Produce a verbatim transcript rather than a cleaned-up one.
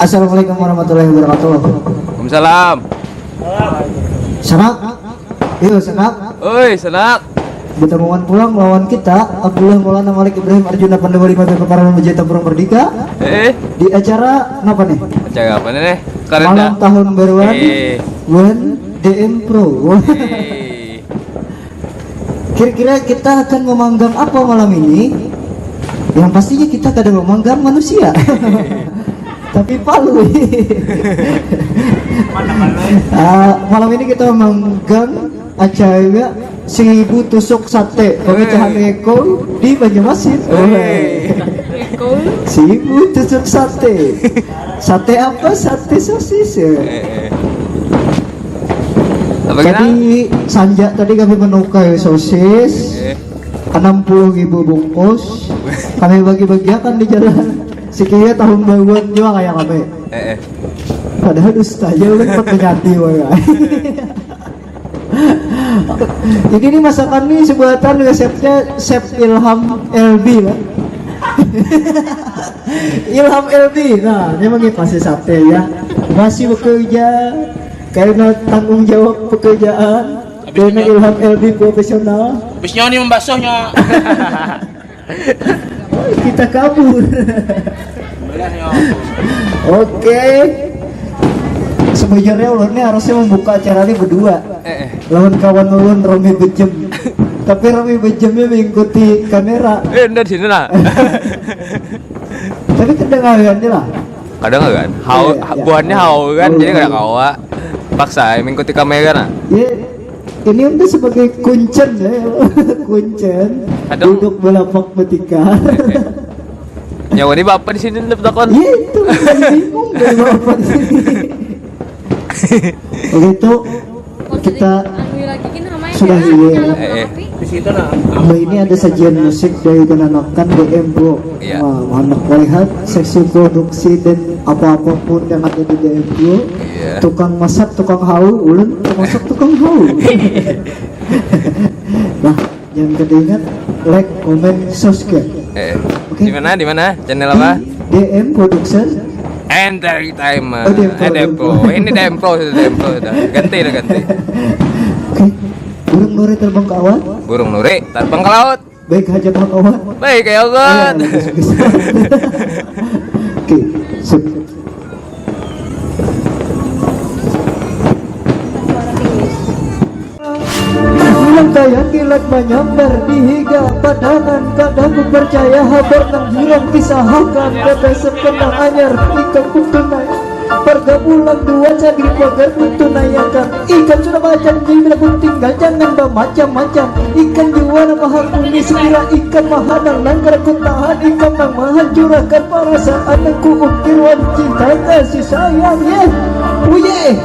Assalamualaikum warahmatullahi wabarakatuh. Waalaikumsalam. Sanak, iyo sanak. Oi, sanak. Bertemuan pulang lawan kita, Abdullah Maulana Malik Ibrahim Arjuna Pandawa lima B Paparan Bajai Tampurung Merdeka, Eh, di acara apa nih? Acara apa nih? Malam tahun baruan. Eh. Wan D M Pro. Eh. Kira-kira kita akan memanggang apa malam ini? Yang pastinya kita kada memanggang manusia. Tapi palu. Ah, malam ini kita memanggang acara seribu tusuk sate pemecahan rekor di Banjarmasin. Weh. Seribu tusuk sate. Sate apa? Sate sosis ya. Eh, eh. Apa kita? Tadi sanja tadi kami menukar sosis Eh, enam puluh ribu bungkus. Kami bagi-bagiakan di jalan. Sekiranya tahun baruan juga kayak kami. Eh, eh. Padahal dusta aja udah empat menyati wah. Jadi ini masakan nih sebuatan resepnya Chef Ilham L B lah. Ilham L B, nah ini mengipas sate ya. Masih bekerja karena tanggung jawab pekerjaan. Karena Ilham L B profesional. Habisnya ini membasuhnya. Kita kabur. Oke. Sebenarnya ulun nih harusnya membuka acara ini berdua. Eh, eh. Lawan kawan ulun Romi Bejem. Tapi Romi Bejemnya mengikuti kamera. Eh, udah di sini lah. Tapi kedengaran dia lah. Kadang kan? Hau, Iya, iya. Buahnya hau kan, Hau, jadi kada hau. Kawa. Paksa mengikuti kamera nah. Ya, ini untuk sebagai kuncen ya. Kuncen. Kadang- Duduk belapak betika. Nyawa ini bapak di sini tetap takon. Iya itu, jadi bingung dari bapak di sini. Begitu kita sudah iya. Eh, eh. Di situ nah. Mbak ini ada sajian musik dari penanakan D M Bro. Iya. Wah, anak melihat seksi produksi dan apa-apapun yang ada di D M Bro. Iya. Tukang masak, tukang hau, ulun termasuk tukang hau. Nah, jangan kada ingat like, comment, subscribe. Eh, Oke. Di mana? Di mana? Channel apa? D M Production. Entertainment. Oh, D M Pro, Eh, D M Pro. D M Pro. Ini D M Pro sudah, D M Pro sudah. Ganti lah ganti. Oke. Burung nuri terbang ke awan. Burung nuri terbang ke laut. Baik hajat makawan. Baik ya Allah. Oke, sip. Langkayan kilat manyambar di higa padangan, kada ku percaya habar nang hilang kisah akan kada sepenang anyar ikam pun tunai. Pergaulan dua cagri pagar pun tunai akan ikam sudah macam jiwa pun tinggal jangan bermacam-macam ikam jua nama hakuni sekira ikam mahadang langgar ku tahan ikam nang menghancurkan perasaan ku ukir wan cinta kasih sayang yeah. Uye.